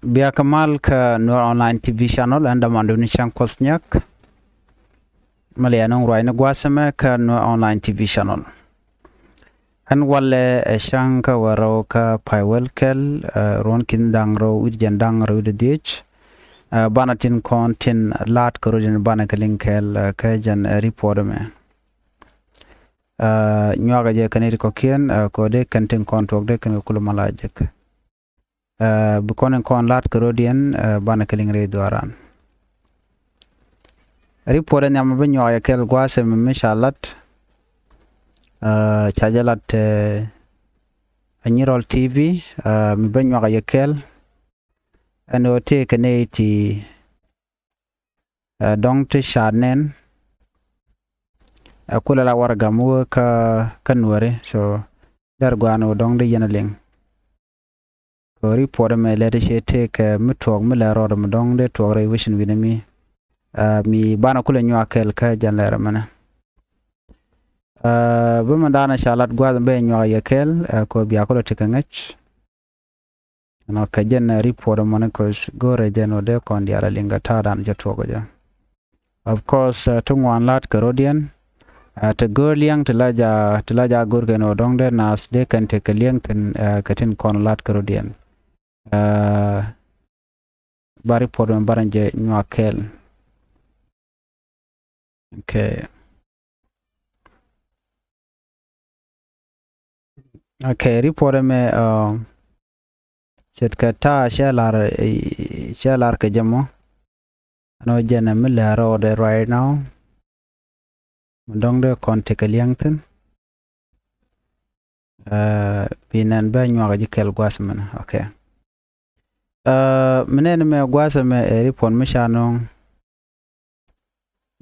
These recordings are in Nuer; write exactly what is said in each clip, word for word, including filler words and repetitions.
Bia kä mal kä Nuer Online T V channel, ɛn dämandu ni Cäŋ Kuɔth Nyak. Mɛ liɛn nuŋ ruacni gua̱a̱th ɛmɛ kä Nuer Online T V channel. Ɛn walɛ ɛ cäŋ kä wä rɛw kä pay wäl kɛl, ɛ, ruɔ̱n ki̱n da̱ŋ rɛw wi̱cdɛ jiɛn da̱ŋ rɛw wi̱cdɛ dhieec. Ɛ, banɛ tin kɔn tin la̱t kä rɔ̱diɛn banɛ kɛ liŋ kɛɛl, ɛ, kä jɛn, ɛ, report ɛmɛ. Ɛ, nyuakɛ jɛ kɛn i̱ ti kɔ̱kiɛn, ɛ, kɛ ɣöö dee kɛn tin kɔn tuɔɔk dee kɛn kɛ kulɛ mal a jek. Ɛ, bi kɔn in kɔn la̱t kɛ rɔ̱diɛn, ɛ, banɛ kɛ liŋ rɛy dhuaaran. Report ɛ nhiam mi bä nyuak yɛ kɛl gua̱a̱th ɛmɛ mi ca lat. Ɛ, ca jɛ lat, ɛ, ɛ Nyirɔl T V, ɛ, mi bä nyuak yɛ kɛl. Ɛn ɣöö tëëkɛ nɛy ti, ɛ, dɔ̱ŋ ti ca nɛn. Ɛ, kulɛ la warɛgak mi wee kä, kä Nuääri. So, dɛr gua̱a̱n ɣöö dɔ̱ŋ dee yɛn a liŋ. Kɛ report ɛmɛ lɛ ti cɛ tëëkɛ mi tuɔɔk mi lɛ rɔɔdɛ mi dɔ̱ŋ dee tuɔɔk rɛy wecin wi̱nɛ mi. Ɛ, mi banɛ kulɛ nyuak kɛɛl kä jɛn lɛr ɛmɛnɛ. Ɛ, bi mɛn daanɛ ca lat gua̱a̱th bɛ nyuak yɛ kɛɛl, ɛ, kɛ ɣöö bia kulɛ tekɛ ŋäc. Ɛnɔ kɛ jɛn, ɛ, report ɛmɔni kɛ ɣöö go̱o̱rɛ jɛn ɣöö dee kɔn diaal a liŋ kɛ ta̱a̱ daanɛ cɛ tuɔɔk kɛ jɛ. Of course, ɛ, ti ŋuan la̱t kɛ rɔ̱diɛn, ɛ, ti go̱o̱r liɛŋ ti la ja, ti la ja go̱o̱r kɛn ɣöö dɔ̱ŋ dee naath dee kɛn tekɛ liɛŋ thi̱n, ɛ, kɛ tin kɔn la̱t kɛ rɔ̱diɛn. Ɛ, ba report mɛ ba rɛn jɛ nyuak kɛɛl. Okay. Okay, report mɛ, ɛ, ce̱tkɛ ta̱a̱ cɛ lar, ɛ, cɛ lar kɛ jɛ mɔ. Ɛn ɣöö jɛn ɛ mi lɛ rɔɔdɛ right now. Mi dɔ̱ŋ dee kɔn tekɛ liɛŋ thi̱n. Ɛ, bi nɛn bɛ nyuak ji̱ kɛl gua̱a̱th mɛnɛ. Okay. Ɛ, mi nɛn mɛ gua̱a̱th mɛ ɛ report mi ca nööŋ.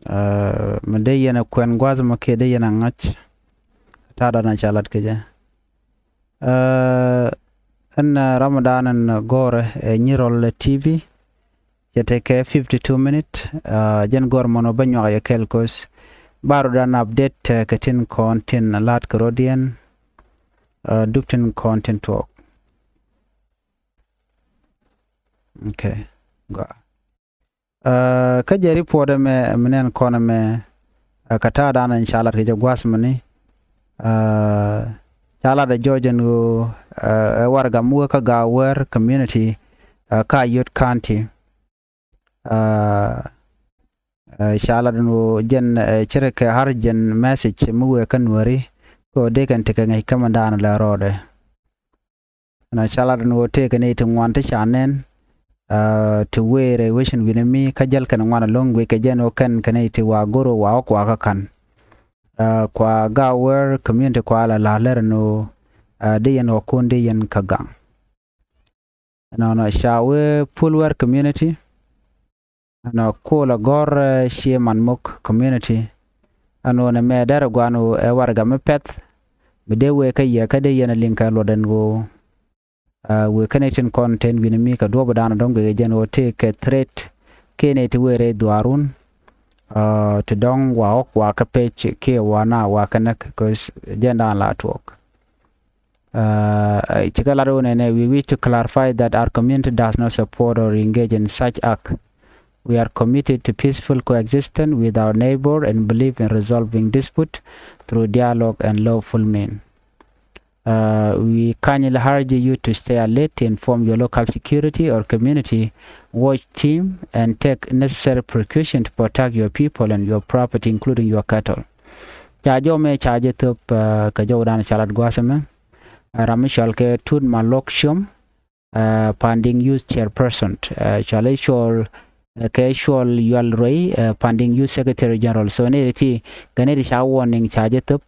Ɛ, mi dee yɛn ɛ kuɛn gua̱a̱th mɔ kiɛ dee yɛn ɛ ŋa̱c. Ta̱a̱ da̱a̱n ca lat kɛ jɛ. Ɛ, ɛn, ɛ, ram mi da̱a̱n ɛn gɔ̱rɛ, ɛ, Nyirɔl T V. Cɛ tekɛ fifty two minute. Ɛ, jɛn gɔ̱r mɔnɔ bä nyuak yɛ kɛl kos. Ba rɔ da̱a̱n update, ɛ, kɛ tin kɔn tin la̱t kɛ rɔ̱diɛn. Ɛ, duk tin kɔn tin tuɔɔk. Okay. Gɔaa. Ɛ, kä jɛ report ɛmɛ, ɛ, mi nɛn kɔn ɛmɛ, ɛ, kɛ ta̱a̱ da̱a̱n ɛn ca lat kɛ jɛ gua̱a̱th mɛni. Ɛ, ca lat ɛ jɔɔc ɛn ɣöö, ɛ, ɛ warɛgak mi wee kä Gaawɛr community, ɛ, kä Ayod County. Ɛ, ɛ, ca lat ɛn ɣöö jɛn, ɛ, ce̱tkɛ urgent message mi wee kä Nuääri. Kɛ ɣöö dee kɛn tekɛ ŋäc kä mɛn da̱a̱n lɛ rɔɔdɛ. Ɛn ɣöö ca lat ɛn ɣöö tëëkɛ nɛy ti ŋuan ti ca nɛn, ɛ, ti wëë rɛy wecin wi̱nɛ mi kä jäl kɛn ŋuan ɛlɔ̱ŋ guic kɛ jɛn ɣöö kɛn kɛ nɛy ti wa go̱r ɣöö wa ɣɔ̱k wa kä ka̱n. Ɛ, kua Gaawɛr community kua la la̱r lɛr ɛn ɣöö, ɛ, dee yɛn ɣɔ̱kun dee yɛn kä gaŋ. Ɛnɔnɔ ca wee Pul Wɛr community. Ɛnɔ kol a gɔ̱r, ɛ, Cie Manmok community. Ɛn ɣöö nɛmɛ dɛrɛ gua̱a̱n ɣöö ɛ warɛgak mi pɛ̈th. Mi dee wee kä yɛ kä dee yɛn a liŋ kɛ luɔt ɛn ɣöö, ɛ, wee kä nɛy tin kɔn tin wi̱nɛ mi kɛ duɔ̱ɔ̱p da̱a̱n dɔ̱ŋ guic kɛ jɛn ɣöö tëëkɛ threat kiɛ nɛy ti wee rɛy dhuaarun. Ɛ, ti dɔ̱ŋ wa ɣɔ̱k wa kä pec kiɛ wa na wa kä näk kɛ jɛn da̱a̱n la tuɔɔk. Ɛ, cikɛ lat wä nɛnɛ, we wish to clarify that our community does not support or engage in such act. We are committed to peaceful coexistence with our neighbor and believe in resolving dispute through dialogue and lawful mean. Ɛ, we kindly urge you to stay alert, to inform your local security or community watch team and take necessary precaution to protect your people and your property, including your cattle. Ca jɔw mɛ ca jɛ thöp, ɛ, kɛ jɔw dan ca lat gua̱a̱th ɛmɛ. Ɛ, ram mi cɔal kɛ Tut Malok Ciom, ɛ, Panding Youth Chairperson. Ɛ, cɔal i̱ Cuɔl, ɛ, kɛ Cuɔl Yual Ruey, ɛ, Panding Youth Secretary General. So nɛy ti, kɛ nɛy ti ca warning ca jɛ thöp.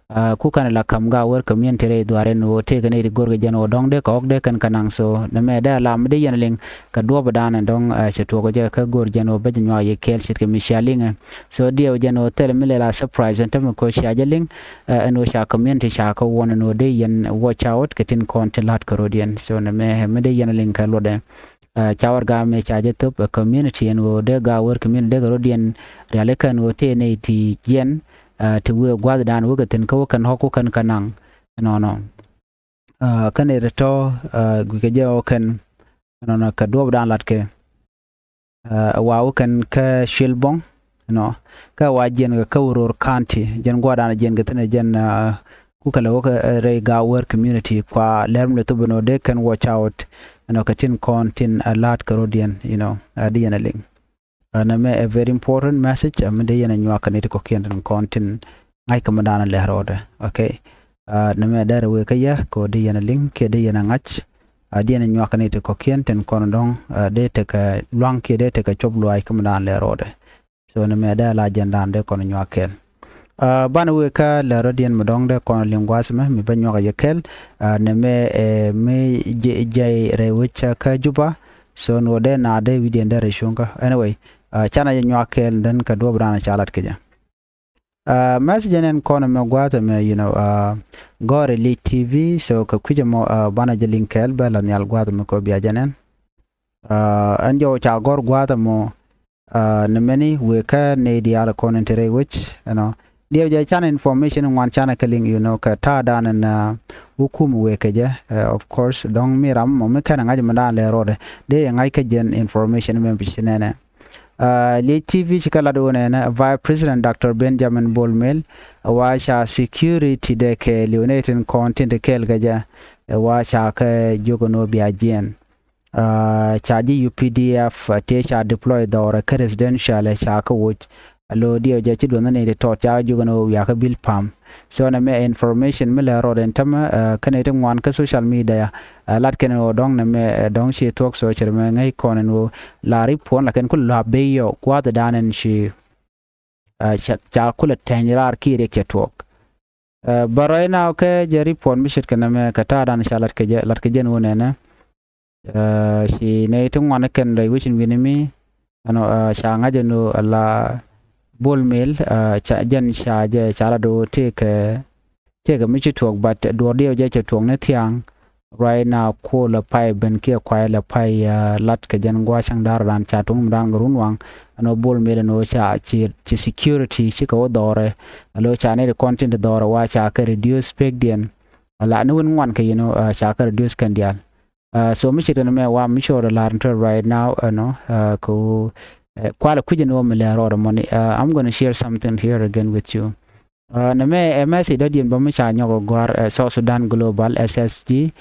Ɛ, ku kɛn la ka̱m Gaawɛr community rɛy dhuaar ɛn ɣöö tëëkɛ nɛy ti go̱rkɛ jɛn ɣöö dɔ̱ŋ dee kɛ ɣɔ̱k dee kɛn kɛ naŋ. So nɛmɛ dee la mi dee yɛn a liŋ kɛ duɔ̱ɔ̱p dan ɛn dɔ̱ŋ, ɛ, cɛ tuɔɔk jɛ kä go̱r jɛn ɣöö bä jɛ nyuak yɛ kɛɛl ce̱tkɛ mi cia liŋɛ. So diɛw jɛn ɣöö thilɛ mi lɛ la surprise ɛn tämɛ kɛ ɣöö cia jɛ liŋ, ɛ, ɛn ɣöö ca community ca kɛ warn ɛn ɣöö dee yɛn watch out kɛ tin kɔn tin la̱t kɛ rɔ̱diɛn. So nɛmɛ mi dee yɛn a liŋ kɛ luɔtdɛ. Ɛ, ca warɛgak mɛ ca jɛ thöp ɛ community ɛn ɣöö dee Gaawɛr community dee kɛ rɔ̱diɛn riali kɛn ɣöö tëë nɛy ti jiɛn, ɛ, ti wëë gua̱a̱th dan wä kɛ thi̱n kä wä kɛn ɣɔ̱k wä kɛn kɛ naŋ. Ɛnɔnɔ. Ɛ, kɛn ɛ ti tɔ̱, ɛ, guikɛ jɛ ɣɔ̱k kɛn. ɛnɔnɔ kɛ duɔ̱ɔ̱p dan lat kɛ. Ɛ wa wä kɛn kä Cuel Bɔŋ, you know, kä wa jiɛn kɛ kä Uror County, jɛn gua̱a̱r dan jiɛn kɛ thi̱n ɛ jɛn, ɛ, kukɛ lɛ wä kɛ, ɛ, rɛy Gaawäär community kua lɛr mi lɛ thop ɛn ɣöö dee kɛn watch out, you know, kɛ tin kɔn tin, ɛ, la̱a̱t kɛ rɔ̱diɛn, you know, ɛ, di yɛn ɛ liŋ. Ɛ nɛmɛ ɛ very important message, ɛ mi dee yɛn ɛ nyuak kɛ ni ti kɔ̱kiɛn tin kɔn tin ŋa̱c kɛ mi dan ɛ lɛr rɔɔdɛ. Okay. Ɛ nɛmɛ dɛr ɛ wee kä yɛ kɛ ɣöö dee yɛn ɛ liŋ kiɛ dee yɛn ɛ ŋa̱c. Ɛ dee yɛn ɛ nyuak kɛ ni ti kɔ̱kiɛn tin kɔn dɔ̱ŋ, ɛ, dee tekɛ lua̱ŋ kiɛ dee tekɛ cop luaac kä mi dan lɛr rɔɔdɛ. So nɛmɛ dee la jɛn dan dee kɔn nyuak kɛɛl. Ɛ banɛ wee kä lɛr rɔ̱diɛn mi dɔ̱ŋ dee kɔn liŋ gua̱a̱th mɛ mi bä nyuak yɛ kɛɛl. Ɛ nɛmɛ, ɛ, mi jɛ, jɛy rɛy wec kä Juba. So ni wä dee na dee wi̱diɛn dee rɛy cuŋkä. Anyway, ɛ, canɛ jɛ nyuak kɛɛl then kɛ duɔ̱ɔ̱p dan ca lat kɛ jɛ. Ɛ message nɛn kɔn mɛ gua̱a̱th mɛ, you know, ɛ, gɔ̱r ɛ Lic T V, so kɛ kui̱cä mɔ, ɛ, banɛ jɛ liŋ kɛɛl bɛ la nhial gua̱a̱th mɛ kɛ bia jɛ nɛn. Ɛ ɛn jɔw ca gɔ̱r gua̱a̱th mɔ, ɛ, ni mɛni wee kä nɛy diaal kɔn in te rɛy wec, you know. Diɛw jɛ canɛ information ŋuan canɛ kɛ liŋ, you know, kɛ ta̱a̱ dan in, ɛ, wä kum wee kɛ jɛ, ɛ, of course, dɔ̱ŋ mi ram mɔ mi kɛn ɛ ŋa̱c mi dan lɛ rɔɔdɛ. Dee yɛ ŋa̱c kä jɛn information mɛ bi ci nɛnɛ. Ɛ, Lic T V ci kɛ lat wun ɛnɛ, Vice President Doctor Benjamin Bol Mel, ɛ wa ca security dee kɛɛliw nɛy tin kɔn tin te kɛɛl kɛ jɛ, ɛ wa ca kɛ jiök ɛn ɣöö bia jiɛɛn. Ɛ ca ji̱ U P D F, ɛ, tëë ca deploy dhɔrɛ kä residential, ɛ ca kɛ woc. Alo diɛw jɛ ci duɔth ni ti tɔt ca kɛ jiök ɛn ɣöö wiakä bil pam. So nɛmɛ information mi lɛ rɔɔdɛ ɛn tämɛ, ɛ, kä nɛy ti ŋuan kä social media, ɛ, lat kɛn ɛn ɣöö dɔ̱ŋ nɛmɛ, ɛ, dɔ̱ŋ ci thuɔ̱k, so cɛ rɛ mɛ ŋäc kɔn ɛn ɣöö la report, lakin kulɛ lua̱a̱p ben yɔ gua̱a̱th dan ɛn ci, ɛ, ca, ca kulɛ tɛny raar kiɛ riɛk cɛ tuɔɔk. Ɛ, but right now kɛ jɛ report mi ce̱tkɛ nɛmɛ kɛ ta̱a̱ dan ca lat kɛ jɛ, lat kɛ jɛn wun ɛnɛ. Ɛ, ci nɛy ti ŋuan kɛn rɛy wec in wi̱ni mi, ɛnɔ, ɛ, ca ŋa̱c ɛn ɣöö ala Bol Mel, ɛ, ca, jɛn ca jɛ ca lat ɣöö tëëkɛ, tëëkɛ mi ci tuɔɔk, but duɔ̱ɔ̱r diɛw jɛ cɛ tuɔɔk ni thia̱a̱ŋ. Right now kuɔl ɛ pay ben kiɛ kuay lɛ pay, ɛ, lat kɛ jɛn gua̱a̱th cäŋ da̱r dan ca tuŋ mi dan kɛ run waŋ. Ɛn ɣöö Bol Mel ɛn ɣöö ca ci, ci security cikɛ wä dhɔrɛ. Alo ca nɛy ti kɔn tin ti dhɔrɛ wa ca kɛ reduce pekdiɛn. Ala ni win ŋuan kɛ, you know, ɛ, ca kɛ reduce kɛn diaal. Ɛ, so mi ce̱tkɛ nɛmɛ wa mi cɔɔr ɛ la̱r in tɔt right now, ɛ, nɔ, ɛ, kɛ ɣöö, ɛ, kualɛ kui̱c ɛn ɣöö mi lɛ rɔɔdɛ mɔni. Ɛ, I'm gonna share something here again with you. Ɛ, nɛmɛ ɛ message dɔ̱diɛn bä mi ca nyɔk ɛ gɔ̱a̱r, ɛ, South Sudan Global, S S G.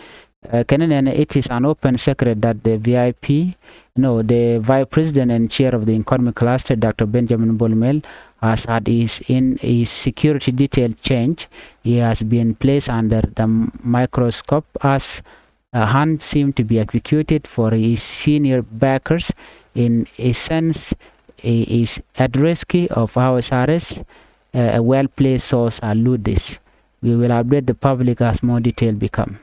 Ɛ kɛn nɛn, it is an open secret that the V I P, no, the Vice President and Chair of the Economic Cluster, Doctor Benjamin Bol Mel, has had his, in his security detail change. He has been placed under the microscope as, uh, hunt seem to be executed for his senior backers. In a sense, he is at risk of house arrest. Uh, a well-placed source allude this. We will update the public as more detail become.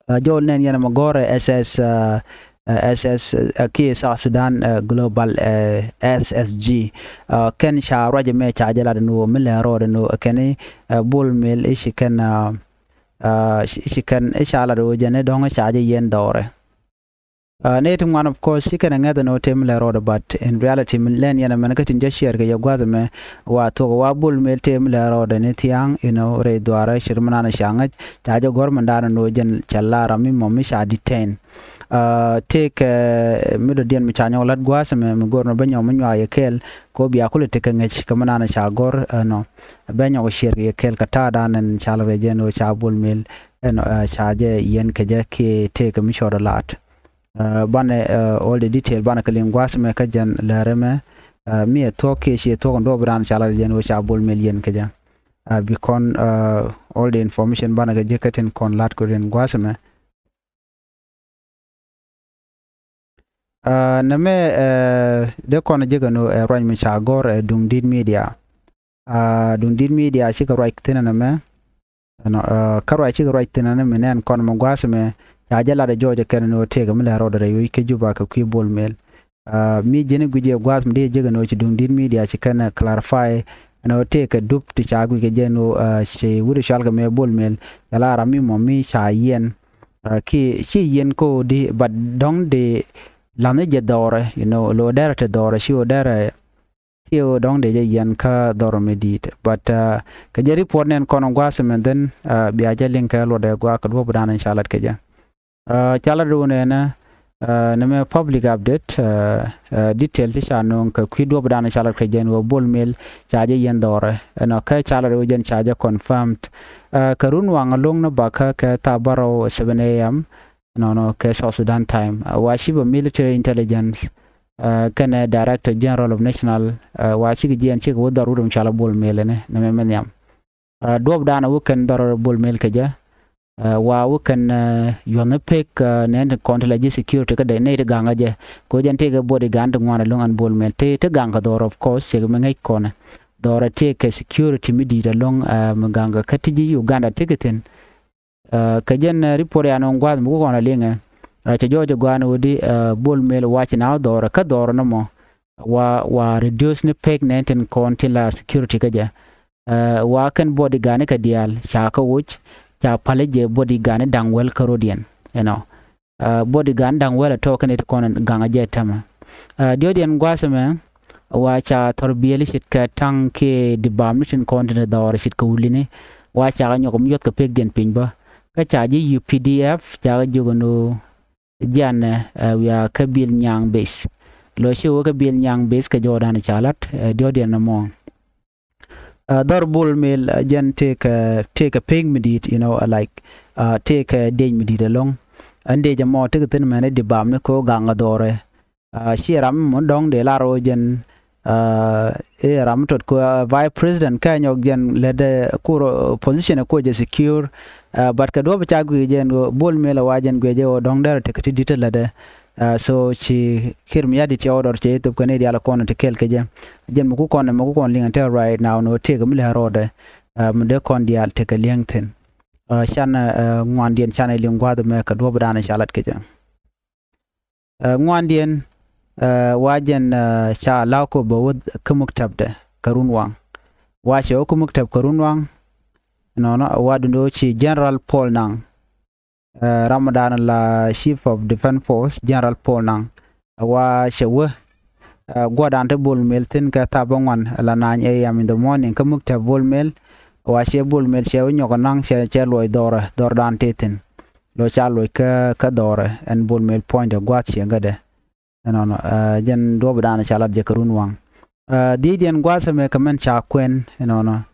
Uh, jɔl nɛn yɛn mɛ gɔrɛ S S, uh, uh, S S, uh, kiɛ South Sudan, uh, Global, uh, S S G. Uh, kɛn ca ruac mɛ ca jɛ lat ni wä mi lɛ rɔɔdɛ ni wä kɛn, uh, Bol Mel i̱ ci kɛn, uh, uh, ci, ci kɛn i̱ ca lat wä jɛn i̱ dɔ̱ŋ ca jɛ yɛn dhɔrɛ. Uh, ni ti ŋuan, of course, ci kɛn ɛ ŋɛth ni wä tëë mi lɛ rɔɔdɛ, but in reality mi lɛn yɛn mɛn kä tin jɛ share kɛ yɛ gua̱th mɛ wa thuɔk wa Bol Mel tëë mi lɛ rɔɔdɛ ni thia̱a̱ŋ, you know, rɛy dhuaarɛ cir mi nan ca ŋäc ca jɛ gɔ̱r mi dan ni wä jɛn cɛ la ram mi mɔ mi ca detain. Uh, tëëkɛ mi dɔ̱diɛn mi ca nyɔk lat gua̱a̱th mɛ mi go̱r ni bä nyɔk mi nyuak yɛ kɛɛl kɛ wä bia kulɛ tekɛ ŋäc kɛ mi nan ca gɔ̱r, uh, nɔ bɛ nyɔk share kɛ yɛ kɛɛl kɛ ta̱a̱ dan ɛn ca lɛ rɛy jɛn wä ca Bol Mel ɛn, uh, ca jɛ yɛn kɛ jɛ kiɛ tëëkɛ mi cɔɔdɛ laat. Uh, banɛ, uh, all the detail banɛ kɛ liŋ gua̱a̱th mɛ kä jɛn lɛrɛ mɛ, uh, mi ɛ thuɔ̱k kiɛ ci ɛ thuɔ̱k in duɔ̱ɔ̱p dan ca lat jɛn wä ca Bol Mel yɛn kɛ jɛ. Uh, bi kɔn, uh, all the information banɛ kɛ jɛ kä tin kɔn lat kɛ rin gua̱a̱th mɛ. Uh, nɛmɛ, uh, dee kɔn jɛ kɛ ni, uh, ruac mi ca gɔ̱r, uh, Duŋdi̱t Media. Uh, Duŋdi̱t Media cikɛ ruac thi̱n nɛmɛ. Ɛnɔ, uh, kä ruac cikɛ ruac thi̱n nɛmɛ nɛn kɔn mɛ gua̱a̱th mɛ ca jɛ lat ɛ jɔɔc ɛ kɛn ni wä tëëkɛ mi lɛ rɔɔdɛ rɛy wec kä Juba kɛ kui̱ Bol Mel. Uh, mi ji̱n guic ɛ gua̱a̱th mi dee jek ɛn ɣöö ci Duŋdi̱t Media ci kɛn, uh, clarify ɛn ɣöö tëëkɛ dup ti ca guic kɛ jɛ ɛn ɣöö, uh, ci wut ɛ cɔal kɛ mɛ Bol Mel cɛ la ram mi mɔ mi ca yɛn. Uh, ki ci yɛn kä ɣöö di, but dɔ̱ŋ di la̱nh jɛ dhɔrɛ, you know, lo dɛrɛ ti dhɔrɛ ci ɣöö dɛrɛ ci ɣöö dɔ̱ŋ dee jɛ yɛn kä dhɔr mi di̱i̱t. But, uh, kɛ jɛ report nɛn kɔn gua̱a̱th mɛ then, uh, bia jɛ liŋ kɛ luɔtdɛ gua̱a̱th kɛ duɔ̱ɔ̱p dan in ca lat kɛ jɛ. Uh, ca lat wun ɛnɛ, Nɛmɛ public update, detail ti ca nööŋ kɛ kui̱ duɔ̱ɔ̱p dan ca lat kɛ jɛn ɣöö Bol Mel ca jɛ yiɛn dhɔrɛ ɛnɔ, kɛ ca lat ɣöö jɛn ca jɛ confirmed. Kɛ run waŋ alo̱ŋ ni bakä kɛ thaa bärɔw seven A M nɔnɔ kɛ South Sudan time, wa chief of military intelligence kɛnɛ director general of national, wa cikɛ jiɛn cikɛ wä dhɔr wut ɛmɔ ca la Bol Mel ɛnɛ, nɛmɛ mɛ nhiam. Duɔ̱ɔ̱p dan wä kɛn dhɔr Bol Mel kɛ jɛ, wa wä kɛn yuɔ̱thni pek nɛn ti kɔn ti la ji̱ security kä dee nɛy ti gaŋ kä jɛ. Kɛ jɛn tëëkɛ body gan ti ŋuan alo̱ŋ ɛn Bol Mel ti ti gaŋ kä dhɔr, of course, cɛ kɛ mi ŋäc kɔnɛ. Dhɔr tëëkɛ security mi di̱i̱t alo̱ŋ mi gaŋ kä kä ti ji̱ Uganda ti kɛ thi̱n. Kɛ jɛn report yan ɣöö gua̱a̱th mi ku kɔn a liŋɛ, cɛ jɔɔc ɛ gua̱a̱n ɣöö di Bol Mel wa ci na wä dhɔr kä dhɔr nɔmɔ wa, wa reduce ni pek nɛn tin kɔn tin la security kä jɛ. Wa kɛn body gani kɛ diaal ca kä woc, ca pali jɛ body gani da̱ŋ wäl kä rodiɛn, you know. Body gani da̱ŋ wäl a tɔk kɛn it kɔn gaŋ a jɛ tämɛ. Diɔ̱diɛn gua̱a̱th ɛmɛ wa ca thɔr biɛli ce̱tkɛ taŋ kiɛ dibam ni tin kɔn tin dhɔr ce̱tkɛ wulini, wa ca kɛ nyɔk mi yuɔth kɛ pekdiɛn piny bä. Kä ca ji̱ U P D F ca kɛ jiök ɛn ɣöö jianɛ wiaa kä Bill Nyaŋ base. Lɔ ci wä kä Bill Nyaŋ base kɛ jɔɔdan ca lat diɔ̱diɛn ɛmɔ. Dhɔr Bol Mel jɛn tëëkɛ, tëëkɛ pek mi di̱i̱t, you know, like tëëkɛ dec mi di̱i̱t alo̱ŋ. Ɛn dec ɛmɔ tëëkɛ thi̱n mɛn i̱ dibam ni ko̱ gaŋ ɛ dhɔrɛ. Ci ram mi dɔ̱ŋ dee lar ɣöö jɛn i̱ ram mi tot ko̱ vice president kɛ nyɔk jɛn lätdɛ kur position ɛ ko̱ jɛ secure. But kɛ duɔ̱p ca guic jɛn ɣöö Bol Mel ɛ wa jɛn guic jɛ ɣöö dɔ̱ŋ dɛr tëëkɛ ti di̱t ɛ lätdɛ. So ci Kiir Mayardit cɛ wä dhɔr cɛ i̱ thop kɛ ni diaal kɔn ti kɛl kɛ jɛ. Jɛn mi ku kɔn, mi ku kɔn liŋ tɛ right now ni wä tëëkɛ mi lɛ rɔɔdɛ. Mi dee kɔn diaal tëëkɛ li̱eŋ thi̱n. Canɛ ŋuandiɛn canɛ liŋ gua̱a̱th ɛmɛ kɛ duɔ̱ɔ̱p dan ca lat kɛ jɛ. Ŋuandiɛn wa jɛn ca la̱w kɔ bɛ wä kä muktabdɛ kɛ run waŋ. Wa cɛ wä kä muktab kɛ run waŋ. Nɔnɔ wa dundo ci General Paul Nang, ram dan la Chief of Defense Force, General Paul Nang, wa cɛ wä gua̱dan ti Bol Mel thi̱n kɛ thaa bäŋuan la nine A M in the morning kä muktab Bol Mel. Wa cɛ Bol Mel cɛ wä nyɔk naŋ cɛ, cɛ luɔc dhɔrɛ, dhɔrdan ti thi̱n. Lɔ ca luɔc kä, kä dhɔrɛ ɛn Bol Mel puɔ̱nydɛ gua̱a̱th ciɛ ŋädɛ. Ɛnɔnɔ jɛn duɔ̱ɔ̱p dan ca lat jɛ kɛ run waŋ. Dhiecdiɛn gua̱a̱th ɛmɛ kɛ mɛn ca kuɛn ɛnɔnɔ.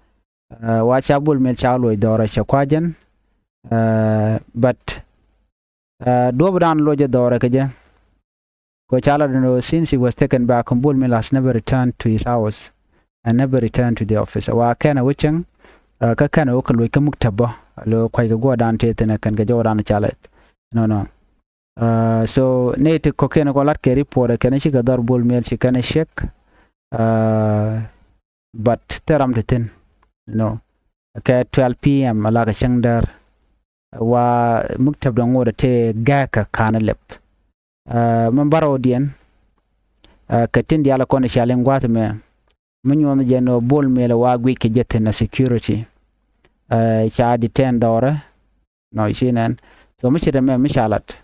Wa ca Bol Mel ca luɔc dhɔrɛ cɛ kua̱ jɛn. But duɔ̱ɔ̱p dan luɔc jɛ dhɔrɛ kɛ jɛ. Kɛ ca lat ɛn ɣöö since he was taken back, Bol Mel has never returned to his house and never returned to the office. Wa kɛn ɛ wä cäŋ kä kɛn ɛ wä kɛ luɔc kä muktab bä. Lo kuac kɛ guɔ̱ɔ̱r dan tëë thi̱n ɛ kɛn kɛ jɔwä dan ca lat. Nɔnɔ. So nɛy ti kɔ̱kiɛn kɔ lat kɛ report ɛ kɛn cikɛ dhɔr Bol Mel ci kɛn ɛ check. But thil ram ti thi̱n, you know, kɛ twelve P M ala kɛ cäŋ däär. Wa muktab dɔ̱ŋ ŋot a tëë gɛ̈ɛ̈kä ka̱n a lɛp. Mɛ bärɔwdiɛn kɛ tin diaal kɔn cia liŋ gua̱a̱th mɛ. Mi nyuɔ̱n jɛ nɔ Bol Mel wa guic kɛ jɛ thi̱n a security. Ca detain dhɔrɛ. Nɔ ci nɛn. So mi ce̱t ɛmɛ mi ca lat.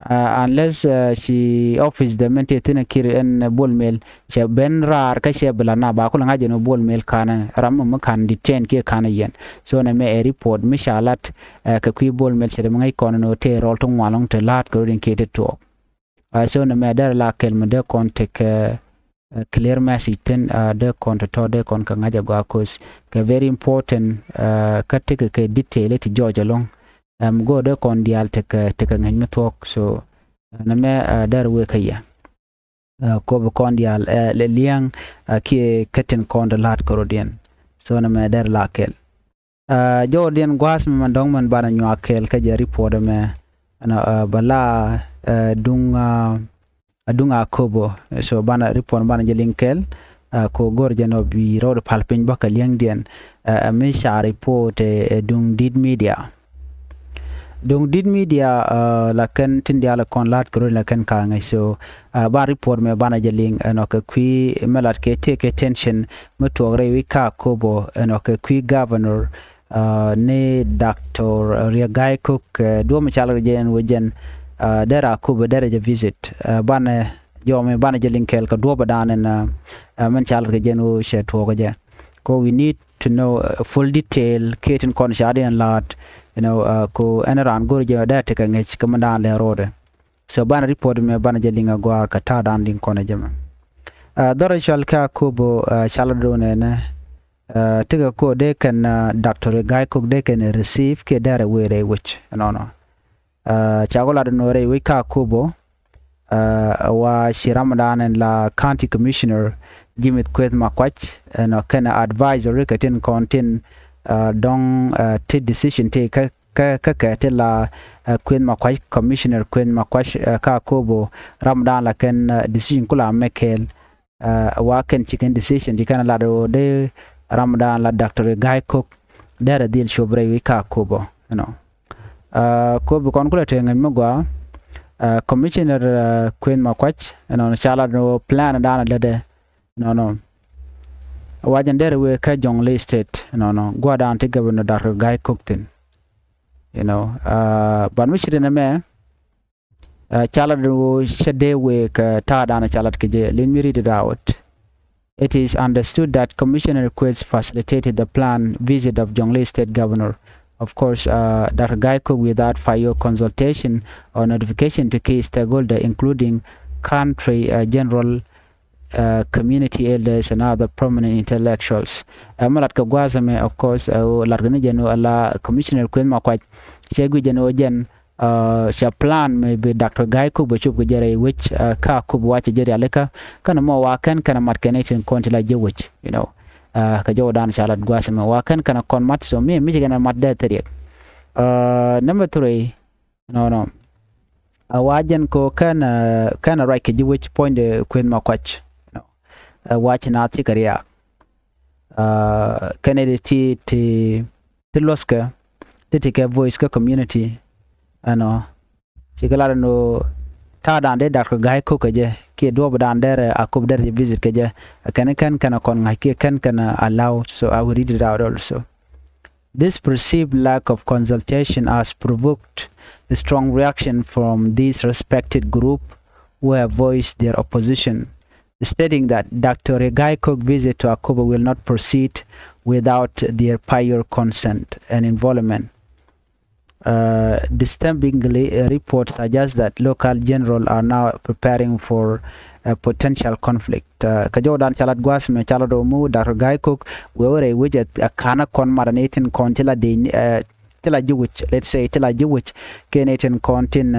Unless ci office dɛ min tëë thi̱n a Kiir ɛn Bol Mel cɛ ben raar kä cɛ bi la na ba kulɛ ŋa̱c ɛn Bol Mel ka̱n ram mi ka̱n detain kiɛ ka̱n yɛn. So nɛmɛ ɛ report mi ca lat kɛ kui̱ Bol Mel ce̱t ɛmɛ ŋäc kɔn ɛn tëë rɔl ti ŋuan lɔŋ ti la̱a̱t kɛ rot in kiɛ ti tuɔɔk. So nɛmɛ dɛr la kɛl mi dee kɔn tekɛ clear message thi̱n, dee kɔn tɔ̱tɔ̱ dee kɔn kɛ ŋa̱c a gɔaa, 'cause kɛ very important. Kä tekɛ kɛ detail ti jɔɔc ɛlɔ̱ŋ. Ɛm go̱o̱r dee kɔn diaal tekɛ, tekɛ ŋäc mi thuɔ̱k. So nɛmɛ dɛr wek kä yɛ. Kop kɔn diaal lɛ liɛŋ kiɛ kä tin kɔn dee la̱a̱t kɛ rot yɛn. So nɛmɛ dɛr la kɛl. Jɔwdiɛn gua̱a̱th mɛ man dɔ̱ŋ mɛn banɛ nyuak kɛɛl kä jɛ report mɛ. Ɛn bɛ la duŋ, duŋ Akobo. So banɛ report banɛ jɛ liŋ kɛɛl. Ko go̱r jɛ nɔ bi rɔɔd pal piny bä kɛ liɛŋdiɛn. Mi ca report ɛ duŋ dit media. Duŋ dit media la kɛn tin diaal kɔn la̱a̱t kɛ rot la kɛn kaŋɛ. So ban report mɛ banɛ jɛ liŋ ɛnɔ kɛ kui̱ mɛ lat kɛ tëë kɛ tension mi tuɔɔk rɛy wi̱c kä Akobo ɛnɔ kɛ kui̱ governor ni Doctor Riek Gai Kok. Duɔ̱ɔ̱p mi cal kɛ jɛ ɛn wä jɛn dɛr Akobo dɛr jɛ visit. Banɛ jɔmi banɛ jɛ liŋ kɛɛl kɛ duɔ̱ɔ̱p dan ɛn mɛn cal kɛ jɛ ɛn wä cɛ tuɔɔk jɛ. Ko we need to know full detail kɛ tin kɔn ca diɛn la̱a̱t, you know, ko ɛn raan go̱r jɛ dɛr tekɛ ŋäc kɛ mɛn dan lɛ ro̱o̱dɛ. So banɛ report mɛ banɛ jɛ liŋ a gua kɛ ta̱a̱ dan liŋ kɔnɛ jɛ mɛ. Dhɔrɛ cual kɛ Akobo, cal a do̱n ɛnɛ, tikɛ ko dee kɛn Doctor Gai Kok dee kɛn receive kiɛ dɛrɛ wee rɛy wec ɛnɔnɔ. Ca ku lat ɛn ɣöö rɛy wec kä Akobo, wa ci ram dan ɛn la County Commissioner Jimith Kueth Makuac ɛnɔ kɛn advisory kɛ tin kɔn tin dɔŋ ti decision ti kä kä kä kɛ ti la Kueth Makuac, Commissioner Kueth Makuac kä Akobo, ram dan la kɛn decision ku la mɛ kɛɛl. Wa kɛn ci kɛn decision ci kɛn lat ɣöö dee ram dan la Doctor Gai Kok dɛrɛ dhil cop rɛy wec kä Akobo ɛnɔ. Kobi kɔn kulɛ tëë ŋäc mi gua, Commissioner Kueth Makuac ɛnɔ ca lat ɣöö plan dan lätdɛ ɛnɔnɔ. Wa jɛn dɛrɛ wee kä Jonglei State ɛnɔnɔ, gua̱dan ti Governor Doctor Gai Kok thin. You know, but mi ci rin ɛmɛ, ca lat ɣöö cɛ dee wee kɛ ta̱a̱ dan ca lat kɛ jɛ. Let me read it out. It is understood that Commissioner Kueth facilitated the planned visit of Jonglei State Governor, of course, Doctor Gai Kok, without prior consultation or notification to key stakeholder, including country general, community elders and other prominent intellectuals. Ɛmɛ lat kɛ gua̱a̱th ɛmɛ, of course, lat kɛ ni jɛn ɣöö ala Commissioner Kueth Makuac cɛ guic jɛn ɣöö jɛn cɛ plan mi bi Doctor Gai Kok bɛ cop kɛ jɛ rɛy wec kä Akobo, wa cɛ jɛ rialikä. Kɛn mɔ wa kɛn kɛn mat kɛn itin kɔn ti la jɛ wec, you know. Kɛ jɔw dan ca lat gua̱a̱th ɛmɛ wa kɛn kɛn kɔn mat, so mi mi ci kɛn mat dee thiriɛk. Number three, ɛnɔnɔ. Wa jɛn ko kɛn kɛn ruac kɛ ji̱ wec puɔ̱nydɛ Kueth Makuac. Wa ci na thikɛ riaak. Kɛn ɛ ti ti ti luɔ̱thkɛ ti ti kɛ voice kä community ɛnɔ. Ci kɛ lat ɛn ɣöö ta̱a̱ dan dee Doctor Gai Kok kɛ jɛ kiɛ duɔ̱ɔ̱p dan dɛrɛ Akobo dɛrɛ jɛ visit kɛ jɛ. Kɛn kɛn kɛn kɔn ŋa̱c kiɛ kɛn kɛn allow, so I will read it out also. This perceived lack of consultation has provoked a strong reaction from this respected group who have voiced their opposition, stating that Doctor Gai Kok visit to Akobo will not proceed without their prior consent and involvement. Disturbingly, a report suggests that local general are now preparing for a potential conflict. Kɛ jɔw dan ca lat gua̱a̱th mɛ ca lat ɣöö mi Doctor Gai Kok wee wä rɛy wec ɛ ka̱n kɔn mat ni tin kɔn ti la dee ti la ji̱ wec, let's say ti la ji̱ wec kɛ ni tin kɔn tin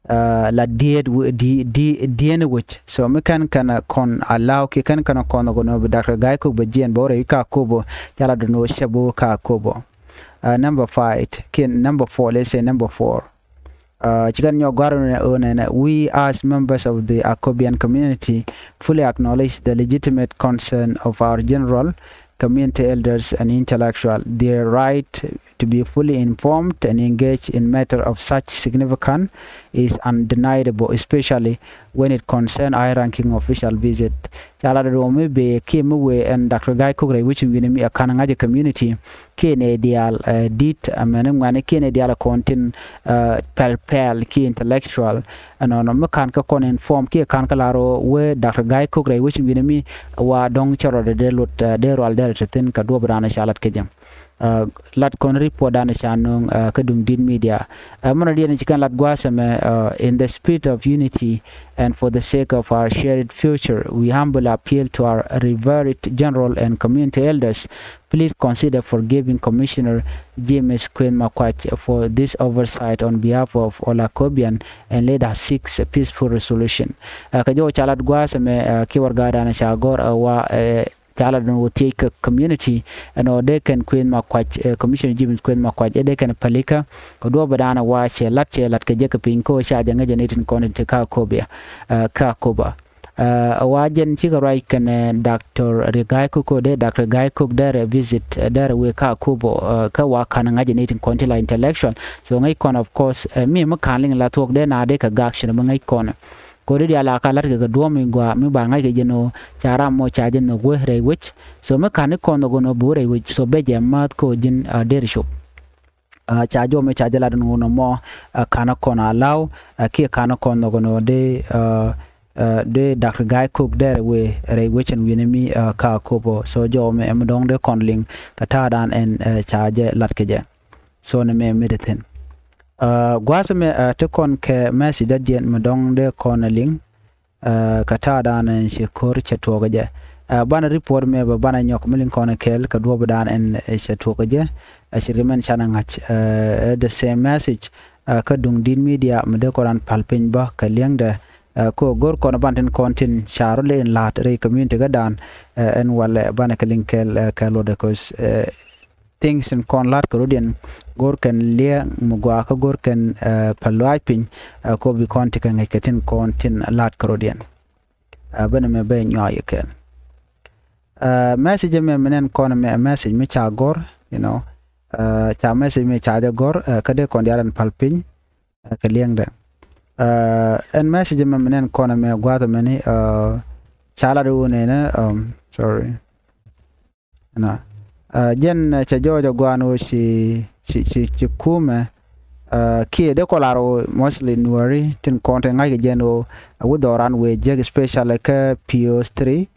la diet diɛn wec. So mi kɛn kɛn kɔn allow kiɛ kɛn kɛn kɔn kɔn kɔn bi Doctor Gai Kok bɛ jiɛn bɛ wä rɛy kä Akobo, ca lat dun wä cɛ bi wä kä Akobo. Number five kiɛ number four, let's say number four. Ci kɛn nyɔk gua̱r ɣöö nɛnɛ, we as members of the Akobian community fully acknowledge the legitimate concern of our general, community elders and intellectual, their right to be fully informed and engaged in matter of such significance is undeniable, especially when it concern high-ranking official visit. Ca lat duɔ̱ɔ̱p mi bëë kiɛ mi wëë ɛn Doctor Gai Kok rɛy wec in wi̱ni mi ɛ ka̱n ŋa̱c ɛ community kiɛ nɛy diaal di̱t, amäni ŋuɛ̈ni kiɛ nɛy diaal ɛ kɔn tin pɛl pɛl kiɛ intellectual ɛnɔnɔ mi ka̱n kä kɔn inform kiɛ ka̱n kä lar ɣöö wee Doctor Gai Kok rɛy wec in wi̱ni mi wa dɔ̱ŋ cɛ rɔɔdɛ dee luɔt dee rual dee rɛ te thi̱n kɛ duɔ̱ɔ̱p dan ca lat kɛ jɛ. Lat kɔn report dan ca nööŋ kä Duŋdi̱t Media. Mɔnɔ diɛn ci kɛn lat gua̱a̱th ɛmɛ, in the spirit of unity and for the sake of our shared future, we humbly appeal to our revered general and community elders, please consider forgiving Commissioner James Kueth Makuac for this oversight on behalf of all Akobian and let us seek a peaceful resolution. Kɛ jɔw ca lat gua̱a̱th ɛmɛ kiɛ warɛgak dan ca gɔ̱r ɛ wa ca lat ɛn ɣöö thiec kɛ community ɛn ɣöö dee kɛn Kueth Makuac, Commissioner James Kueth Makuac ɛ dee kɛn pälikä kɛ duɔ̱ɔ̱p ɛ da̱a̱n ɛ wa cɛ lat cɛ lat kɛ jɛ kɛ piny kä ɣöö ca jɛ ŋäc ɛ ni tin kɔn in te kä Akobo, kä Akobo. Ɛ wa jɛn cikɛ ruac kɛnɛ Doctor Riek Gai Kok, dee Doctor Gai Kok dee rɛ visit, dee rɛ wëë kä Akobo, kä wa ka̱n ŋa̱c ɛ ni tin kɔn ti la intellectual. So ŋäc kɔn, of course, mi mi ka̱n liŋ la thuɔ̱k dee na dee kɛ gak cin mi ŋäc kɔn. Kodi diaal a ka la̱t kɛ kɛ duɔ̱ɔ̱p mi gɔaa mi ba ŋa̱c kɛ jɛn ɣöö ca ram mɔ ca jɛ nhök wee rɛy wec. So mi ka̱n ni kɔn nhök ɛn ɣöö bi wee rɛy wec, so bɛ jɛ määth kɛ ɣöö ji̱n a der cop. Ca jɔw mi ca jɛ lat ɛn ɣöö nɔmɔ ka̱n kɔn a la̱w kiɛ ka̱n kɔn nhök ɛn ɣöö dee dee Doctor Gai Kok dee rɛy wee rɛy wec ɛn wi̱ni mi kä Akobo. So jɔw mi ɛm dɔ̱ŋ dee kɔn liŋ kɛ ta̱a̱ dan ɛn ca jɛ lat kɛ jɛ. So ni mɛ mi dee thi̱n. Gua̱a̱th mɛ ti kɔn kɛ message dɔ̱diɛn mi dɔ̱ŋ dee kɔn liŋ kɛ ta̱a̱ da̱a̱n ci ko̱r cɛ tuɔɔk jɛ. Banɛ report mɛ bɛ banɛ nyɔk mi liŋ kɔn kɛɛl kɛ duɔ̱ɔ̱p da̱a̱n ɛn cɛ tuɔɔk jɛ. Cirkɛ mɛn canɛ ŋa̱c the same message kä duŋ di̱t media mi dee kɔn ran pal piny bä kɛ liɛŋdɛ. Ko go̱r kɔn ban tin kɔn tin ca rɔ lɛ in la̱a̱t rɛy community kä da̱a̱n ɛn walɛ banɛ kɛ liŋ kɛɛl kɛ luɔtdɛ kos things in kɔn la̱t kɛ rɔ̱diɛn go̱r kɛn liɛŋ mi gɔaa kä go̱r kɛn pɛ luaac piny. Ko bi kɔn ti kɛ ŋäc kɛ tin kɔn tin la̱t kɛ rɔ̱diɛn. Benɛ mɛ bɛ nyuak yɛ kɛɛl. Message mɛ mi nɛn kɔn mɛ message mi ca gɔ̱r, you know, ca message mi ca jɛ gɔ̱r kä dee kɔn diaal ɛn pal piny kɛ liɛŋdɛ. Ɛn message mɛ mi nɛn kɔn mɛ gua̱a̱th mɛni ca lat wun ɛnɛ, sorry. Ɛnɔ jɛn cɛ jɔɔc a guan wä ci ci ci ci kumɛ kiɛ dee kɔlar wä mostly nuɔri tin kɔn te ŋa̱c kɛ jɛn wä wä dhɔran wee jek, especially kä P O three,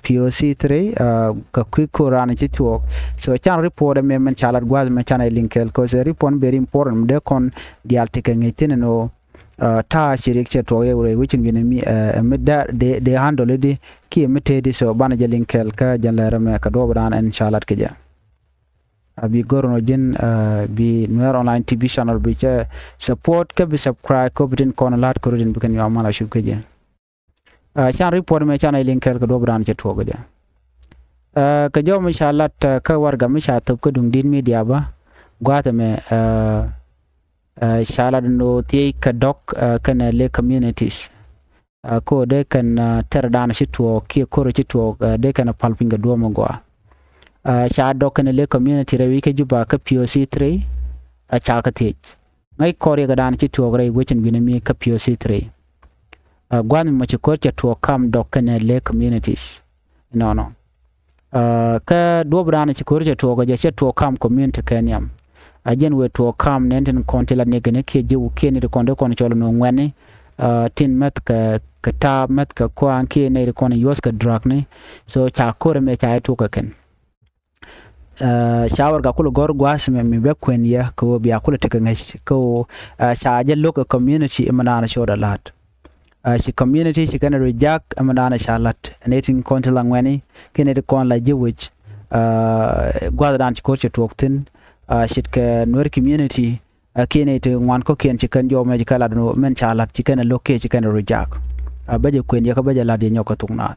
P O C three, kɛ kui̱ ko̱r ran ci tuɔɔk. So can report ɛmɛ mɛn ca lat gua̱th mɛ can a liŋ kɛɛl, cause report very important mi dee kɔn diaal ti kɛ ŋi̱c thin ɛn wä ta̱a̱ ci riɛk cɛ tuɔɔk yɛ wurɛ wecin wi̱n ɛmi ɛmi dee dee handle di kiɛ mi tëëdi. So banɛ jɛ liŋ kɛɛl kä jɛn lɛr ɛmɛ kɛ duɔɔp dan ɛn ca lat kɛ jɛ. A bi go̱r nɔ ji̱n bi Nuer Online T V channel bi cɛ support kä bi subscribe kä bi tin kɔn la̱t kɛ rudin bi kɛn yɔam mal a cup kä jɛ. Can report mɛ can a liŋ kɛɛl kɛ duɔɔp dan cɛ tuɔɔk kɛ jɛ. Kɛ jɔw mi ca lat kä warga mi ca thop kä duŋ di̱t media bä gua̱a̱th ɛmɛ ca lat ɛn ɣöö thiec kɛ dɔ̱k kɛnɛ lek communities. Ko dee kɛn tɛr dan ci tuɔɔk kiɛ ko̱r ci tuɔɔk dee kɛn pal piny kɛ duɔ̱ɔ̱m mi gɔaa. Ca dɔ̱k kɛnɛ lek community rɛy wi̱c kä Juba kä P O C three. Ca kɛ thiec ŋäc kɔr yɛ kɛ dan ci tuɔɔk rɛy wecin wi̱n mi kä P O C three. Gua̱n mi mɔ ci ko̱r cɛ tuɔɔk kam dɔ̱k kɛnɛ lek communities. Nɔnɔ kä duɔ̱p raan ci ko̱r cɛ tuɔɔk jɛ cɛ tuɔɔk kam community kɛ nhiam. A jɛn wee tuɔɔk kam nɛn tin kɔn ti la nikini kiɛ jiw kiɛ ni ti kɔn ti kɔn cɔl ni ŋuɛni tin mɛth kɛ kɛ taap mɛth kɛ kuaŋ kiɛ ni ti kɔn yuɔth kɛ drug ni. So ca ko̱r mɛ ca tuɔɔk kɛ kɛn. Ca wɛr ka kulɛ gɔr gua̱a̱th mɛ mi bɛ kuɛn yɛ kɛ wee bia kulɛ tekɛ ŋäc kɛ wee ca jɛ lo̱k ɛ community imɛ naan cɔɔd a la̱t. Ci community ci kɛn reject ɛmɛ da̱a̱n ca la̱t ni tin kɔn ti la ŋuɛni kiɛ ni ti kɔn la ji̱ wi̱c. Gua̱th da̱a̱n ci ko̱r ci tuɔɔk thi̱n. Cit kɛ Nuer community kiɛ ni ti ŋuan kɔ̱kiɛn ci kɛn jɔw mɛ ci kɛn lat mɛn ca la̱t ci kɛn lo̱k kiɛ ci kɛn reject. Bä jɛ kuɛn yɛ kä bä jɛ la̱t yɛ nyɔk kä thuk naath.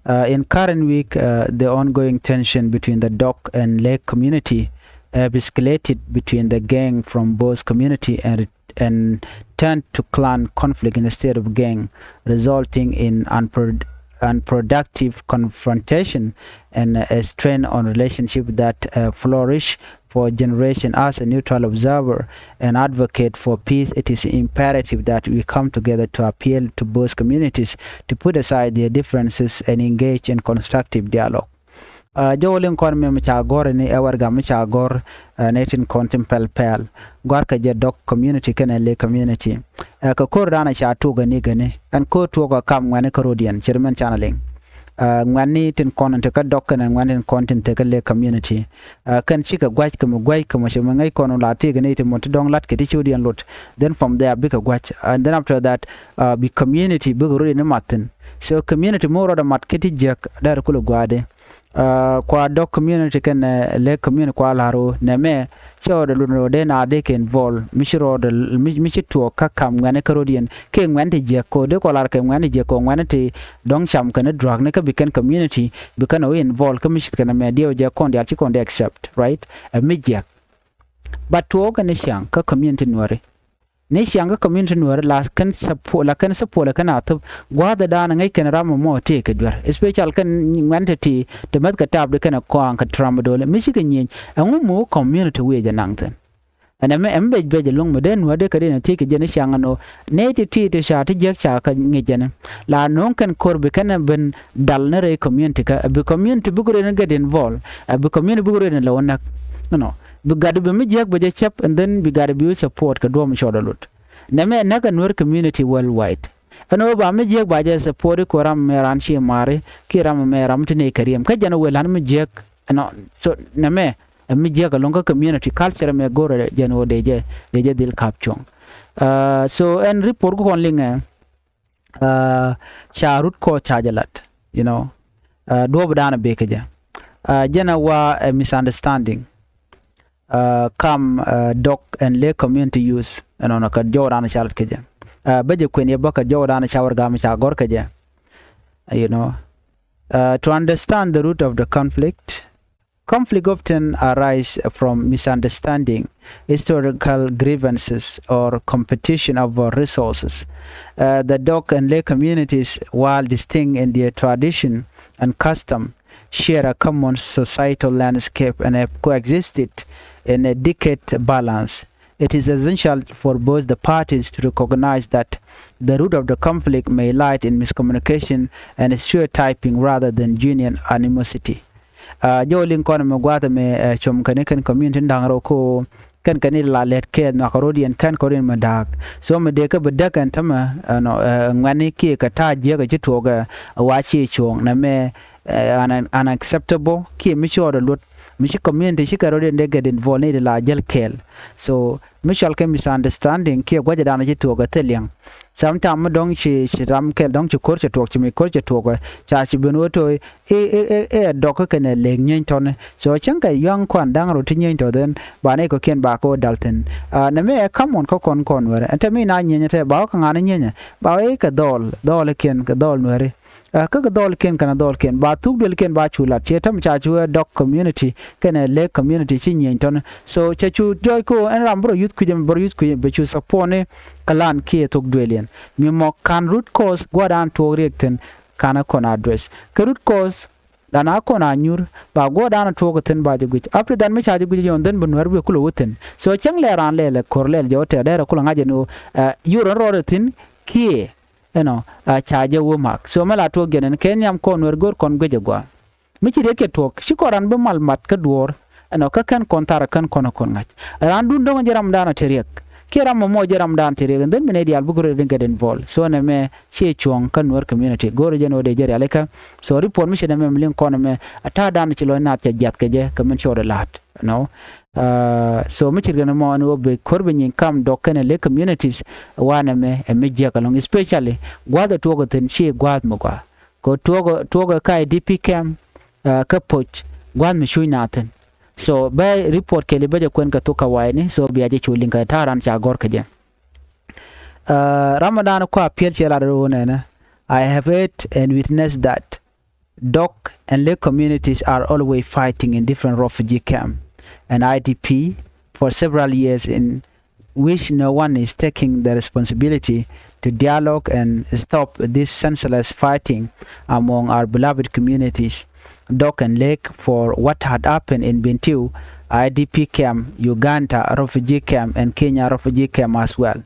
Uh, in current week, uh, the ongoing tension between the Dok and Lek community have escalated between the gang from both community and, and turned to clan conflict instead of gang, resulting in unpro-, unproductive confrontation and a strain on relationship that, uh, flourish for generation. As a neutral observer and advocate for peace, it is imperative that we come together to appeal to both communities to put aside their differences and engage in constructive dialogue. Jɛ wä liŋ kɔn mi mi ca gɔr ni ɛ wɛr gam mi ca gɔr ni tin kɔn tin pɛl pɛl. Gɔr kɛ jɛ Dok community kɛnɛ Lek community. Kɛ ko̱r dan ca tuɔk ni gɛni ɛn ko̱r tuɔk kam ŋuɛni kä rodiɛn cir mɛn can liŋ. Ŋuɛni tin kɔn ti kä Dok kɛnɛ ŋuɛni tin kɔn tin te kä Lek community. Kɛn cikɛ gua̱c kɛ mi gua̱c kɛ mɔ cɛ mi ŋäc kɔn la tëëk ni ti mɔ ti dɔ̱ŋ lat kɛ ti ciwdiɛn lot. Then from there bikɛ gua̱c and then after that bi community bikɛ rodiɛn ni mat thin. So community mi rɔdɛ mat kɛ ti jiäk dɛr kulɛ gua̱a̱di. Kua Dok community kɛnɛ Lek community kua la̱r ɣöö nɛmɛ cɛ ɣöö dee lun ɣöö dee na dee kɛ involve mi ci rɔɔdɛ mi ci tuɔɔk kä kam ŋuɛni kä rodiɛn kɛ ŋuɛn ti jiäk kɛ ɣöö dee kɔ la̱r kɛ ŋuɛn ti jiäk kɛ ɣöö ŋuɛn ti dɔ̱ŋ cam kɛn drug ni kä bi kɛn community bi kɛn ɣöö involve kä mi ci kɛn mɛ diɛw jɛ kɔn diaal ci kɔn dee accept, right? Ɛ mi jiäk. But tuɔɔk kɛn ciaŋ kä community Nuäri. Ni ciaŋ kä community Nuäri la kɛn support la kɛn support la kɛn a thop gua̱a̱th dan ŋäc kɛn ram mɔ tëë kɛ duer, especial kɛn ŋuɛn te ti te mɛth kɛ tap di kɛn kɔaŋ kɛ tramadol mi cikɛ nyieny. Ɛŋu mi wä community wiɛ jɛ naŋ thin. Ɛn ɛmɛ ɛmɛ bec bec ɛlɔ̱ŋ mi dee Nuäri dee kɛ di ni thiec kɛ jɛ ni ciaŋ ɛn ɣöö nɛy ti ti ti ca ti jiäk ca kɛ ŋic jɛ ni la no̱o̱ŋ kɛn ko̱r bi kɛn ɛ ben dal ni rɛy community kä bi community bi gurɛ ni get involve ɛ bi community bi gurɛ ni lɛ wä näk. Nɔ bi gat bi mi jiäk bɛ jɛ cɛp and then bi gat bi wä support kɛ duɔ̱ɔ̱m cɔɔd a lot. Nɛmɛ näk ɛ Nuer community worldwide. Ɛn ɣöö ba mi jiäk ba jɛ support i̱ kuɛ ram mɛ ran ci mari kiɛ ram mɛ ram ti nɛy kɛ riɛm kä jɛn ɛ wëë la̱n mi jiäk. Ɛnɔ so nɛmɛ Ɛ mi jiäk ɛlɔ̱ŋ kä community culture mɛ go̱rɛ jɛn ɣöö dee jɛ dee jɛ dhil ka̱p cuɔ̱ŋ. So ɛn report ku kɔn liŋɛ ca rut kɔ ca jɛ lat, you know, duɔ̱ɔ̱p dan a bek kɛ jɛ. Jɛn a wa ɛ misunderstanding kam Dɔk and Lek community youth ɛnɔnɔ kɛ jɔw dan a ca lat kɛ jɛ. Bä jɛ kuën yɛ bä kɛ jɔw dan a ca wär gam ca gɔr kɛ jɛ. You know, to understand the root of the conflict, conflict often arise from misunderstanding, historical grievances, or competition over resources. The Dɔk and Lek communities, while distinct in their tradition and custom, share a common societal landscape and have coexisted in a delicate balance. It is essential for both the parties to recognize that the root of the conflict may lie in miscommunication and stereotyping rather than genuine animosity. Jɔw liŋ kɔn mɛ gua̱a̱th mɛ com kɛn kɛn community da̱ŋ rɔ ko kɛn kɛn la lɛt kɛ nhɔakä rɔ̱diɛn kɛn kɛ rɔ̱diɛn mɛ da̱a̱k. So mɛ dee kä bi däk ɛn tämɛ ɛnɔ ŋuɛ̈ni kiɛ kɛ ta̱a̱ jiäk ɛ ci tuɔɔkɛ wa ci cuɔ̱ɔ̱ŋ nɛ mɛ unacceptable kiɛ mi cɔɔdɛ luɔt mi ci community ci kɛ rɔ̱diɛn dee get involved ni di la jäl kɛɛl. So mi cɔal kɛ misunderstanding kiɛ gua̱cɛ dan ci tuɔɔkɛ thil liɛŋ. Sometimes mi dɔ̱ŋ ci ci ram kɛl dɔ̱ŋ ci ko̱r cɛ tuɔɔk ci mi ko̱r cɛ tuɔɔkɛ ca ci ben wä to̱ i̱ i̱ i̱ i̱ ɛ Dɔk kɛnɛ Lek nyieeny tɔ̱ni. So cäŋ kɛ yua̱ŋ kɔn da̱ŋ rot ti nyieeny tɔ̱ then ba ni kɔ̱kiɛn ba kɛ wä dal thi̱n. Nɛ mi ɛ ka̱m ɣɔn kä kɔn kɔn Nuɛri ɛn te mi na nyieeny te ba wä kɛ ŋa̱n nyieeny ba wä i̱ kɛ dhɔl dhɔl kiɛn kɛ dhɔl Nuɛri. Kä kɛ dhɔlkiɛn kɛnɛ dhɔlkiɛn ba thuk duëlkiɛn ba cu lat ciɛ täm ca cu ɛ Dɔk community kɛnɛ Lek community ci nyieeny tɔ̱ni. So cɛ cu jɔɔc ko ɛn ram bä rɔ yuth kui̱c ɛmɛ bä rɔ yuth kui̱c bɛ cu support ni kɛ lan kiɛ thok duëliɛn. Mi mɔ ka̱n root cause gua̱dan tuɔɔk riɛk thi̱n ka̱n ɛ kɔn address kɛ root cause dan a kɔn a nyuur ba gua̱dan tuɔɔk thi̱n ba jɛ guic. After that mi ca jɛ guic yɔn then bi Nuɛr bi kulɛ wä thi̱n. So cäŋ lɛ raan lɛl ɛ ko̱r lɛl jɛ wä tɛɛr dɛr ɛ kulɛ ŋa̱c ɛn ɣöö yur ɛn rɔɔdɛ thi̱n kiɛ ɛnɔ a ca jɛ wä mak. So mɛ la tuɔɔk jɛn ɛn kɛ nhiam kɔn Nuɛr go̱o̱r kɔn guic ɛ gɔaa. Mi ci riɛk cɛ tuɔɔk ci kɔn ran bi mal mat kä duɔ̱ɔ̱r ɛnɔ kä kɛn kɔn thar kɛn kɔn kɔn ŋa̱c. Ran dun dɔ̱ŋ jɛ ram dan a te riɛk kiɛ ram mɔ mɔ jɛ ram dan te riɛk ɛn then bi nɛy diaal bi go̱o̱r ɛ riɛk get involved. So ɛnɛ mɛ ciɛ cuɔ̱ɔ̱ŋ kä Nuɛr community go̱o̱r jɛ ni ɣöö dee jɛ rialikä. So report mi ci nɛ mɛ mi liŋ kɔn ɛmɛ a ta̱a̱ dan ci lɔc naath cɛ jiath kɛ jɛ kɛ min ci ɣɔt ɛ la̱a̱t. No. So mi cirkɛ ni mɔ ni wä bi ko̱r bi nyin kam Dɔk kɛnɛ Lek communities wanɛ mɛ ɛ mi jiäk alɔŋ especially gua̱th ɛ tuɔɔk ɛ thi̱n ci gua̱th mi gɔaa. Kɛ tuɔɔk tuɔɔk ɛ ka I D P camp kä Poc gua̱th mi cuc na thi̱n. So bɛ report kɛli bä jɛ kuɛn kɛ thok kɛ wa̱i̱ni so bia jɛ cu liŋ kɛ ta̱a̱ ran ca gɔ̱r kɛ jɛ. Ramadan kua piɛl ciɛ lat rɛ wä nɛnɛ. I have heard and witnessed that Dɔk and Lek communities are always fighting in different refugee camp and I D P for several years in which no one is taking the responsibility to dialogue and stop this senseless fighting among our beloved communities, Dɔk and Lek, for what had happened in Bentiu I D P camp, Uganda refugee camp, and Kenya refugee camp as well.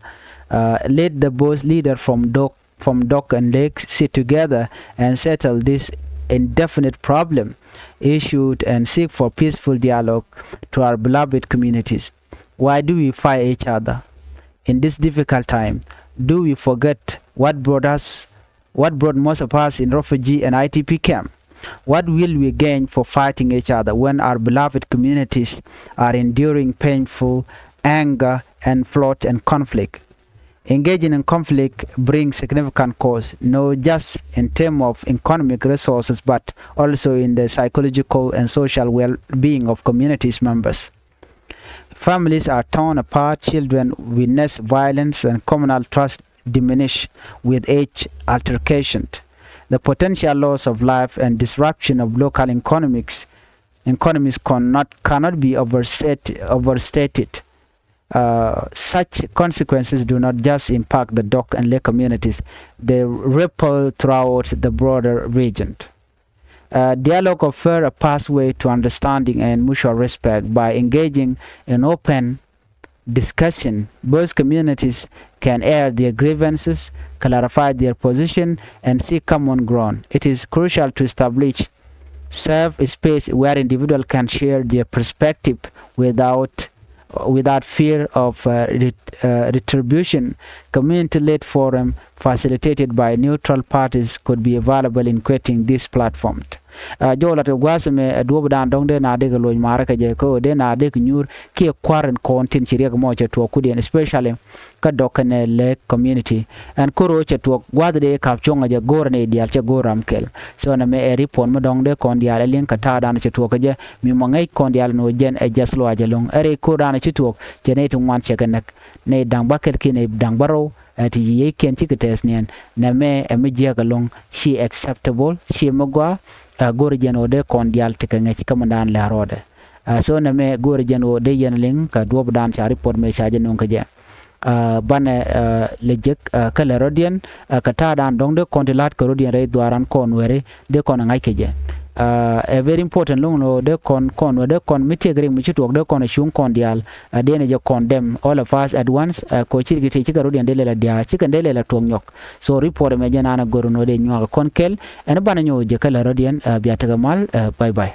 Uh, let the both leader from Dɔk from Dɔk and Lek sit together and settle this indefinite problem issued and seek for peaceful dialogue to our beloved communities. Why do we fight each other in this difficult time? Do we forget what brought us, what brought most of us in refugee and I D P camp? What will we gain for fighting each other when our beloved communities are enduring painful anger and flood and conflict? Engaging in conflict brings significant costs, not just in terms of economic resources, but also in the psychological and social well-being of communities members. Families are torn apart, children witness violence, and communal trust diminish with each altercation. The potential loss of life and disruption of local economics, economies cannot, cannot be overset, overstated. Uh, such consequences do not just impact the Dɔk and Lek communities, they ripple throughout the broader region. Uh, dialogue offers a pathway to understanding and mutual respect. By engaging in open discussion, both communities can air their grievances, clarify their position, and seek common ground. It is crucial to establish safe space where individuals can share their perspective without without fear of uh, ret- uh, retribution. Community-led forum facilitated by neutral parties could be available in creating this platform. Jɔw lat kɛ gua̱a̱th ɛmɛ ɛ duɔ̱ɔ̱pdan dɔ̱ŋ dee na dee kɛ loc maarä kɛ jɛ kä ɣöö dee na dee kɛ nyuur kiɛ kua̱r in kɔn tin ci riɛk mɔ cɛ tuɔɔk kudiɛn, especially kä dɔk kɛnɛ lɛ community. Ɛn kor ɣöö cɛ tuɔɔk gua̱a̱th dee kap cuɔ̱ŋ ɛ jɛ go̱o̱rɛ ni diaal cɛ go̱o̱r ram kɛl. So nɛmɛ ɛ report mi dɔ̱ŋ dee kɔn diaal ɛ liŋ kɛ ta̱a̱dan cɛ tuɔɔk kɛ jɛ mi mɔ ŋäc kɔn diaal ɛn ɣöö jɛn ɛ just luac ɛlɔ̱ŋ. Ɛ rɛy kordan ci tuɔɔk cɛ nɛy ti ŋuan cɛ kɛ näk, nɛy da̱ŋ bäkɛl kiɛ nɛy da̱ŋ bärɔw. Ɛ ti yiëëkiɛn cikɛ tɛth niɛn. Nɛmɛ ɛ mi jiääk ɛlɔ̱ŋ, ci acceptable, ci mi gɔaa. Ɛ go̱o̱rɛ jɛn ɣöö dee kɔn diaal ti kɛ ŋäc kä mindan lɛ rɔɔdɛ. Ɛ so nɛmɛ go̱o̱rɛ jɛn ɣöö dee yɛn liŋ kɛ duɔ̱ɔ̱pdan ca report mëë ca jɛ nuŋ kɛ jɛ. Ɛ banɛ ɛ lɛ jek ɛ kä lɛ rɔ̱diɛn ɛ kɛ ta̱a̱dan dɔ̱ŋ dee kɔn ti la̱t kɛ rɔ̱diɛn rɛy dhuaaran kɔn weri dee kɔn ɛ ŋa̱c kɛ jɛ. Ɛ very important lo̱ŋ lo̱ dee kɔn kɔn weri dee kɔn mi tiɛk rik mi ci tuɔɔk dee kɔn ɛ cuŋ kɔn diaal. Ɛ dee ni jɛ kɔn dɛm all of us at once. Ɛ kɔ ci rik ti ci kɛ rɔ̱diɛn dee lɛl ɛ diaal ci kɛn dee lɛl ɛ tuɔɔk nyɔk. So report ɛmɛ jɛn an ɛ gör nɔ dee nyuak ɛ kɔn kɛl. Ɛn banɛ nyɔk jɛ kä lɛ rɔ̱diɛn. Ɛ bia tekɛ mal. Ɛ bye bye.